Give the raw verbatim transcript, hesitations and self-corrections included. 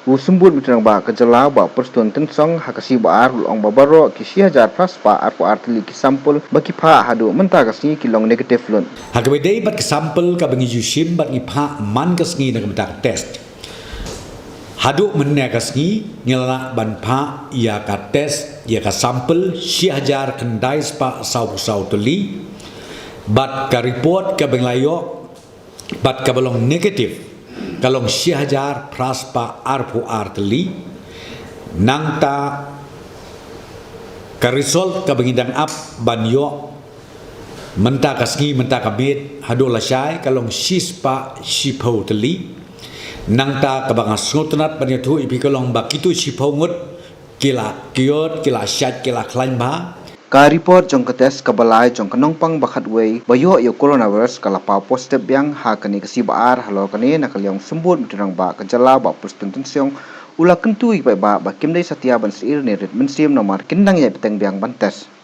U Symbud Myntri Rangbah ka jylla Bah Prestone Tynsong ha ka sngi Ba-ar u la ong ba baroh ki shi hajar phra spah arphew ar tylli ki sample ba ki phah haduh mynta ka sngi ki long negative lut. Ha kaba ïadei bad ka sample kaba ngi ju shim bad ngi phah man ka sngi na ka bynta ka test, haduh mynne ka sngi ngi la lah ban phah ïa ka test, ïa ka sample shi hajar khyndai spah sawphew saw tylli, bad ka report kaba ngi la ïoh bad kaba long negative ka long shi hajar phra spah arphew ar tylli. Nangta ka result kaba ngi dang ap ban ïoh mynta ka sngi, mynta ka miet haduh lashai ka long shi spah shiphew tylli. Nangta kaba nga sngewtynnat ban ïathuh ïa phi ka long ba kito shiphew ngut ki la kyot, ki la shait, ki la khlaiñ bha. Ka report jong ka test kaba lai jong ka nongpang ba khatwei ba ïoh ïa u coronavirus ka la paw positive biang ha kane ka sngi Ba-ar. Halor kane, na ka liang u Symbud Myntri Rangbah ka jylla Bah Prestone Tynsong u la kyntu ïa ki paidbah ba kim dei satia ban syier ne rit mynsiem namar kin dang ïai bteng biang ban test.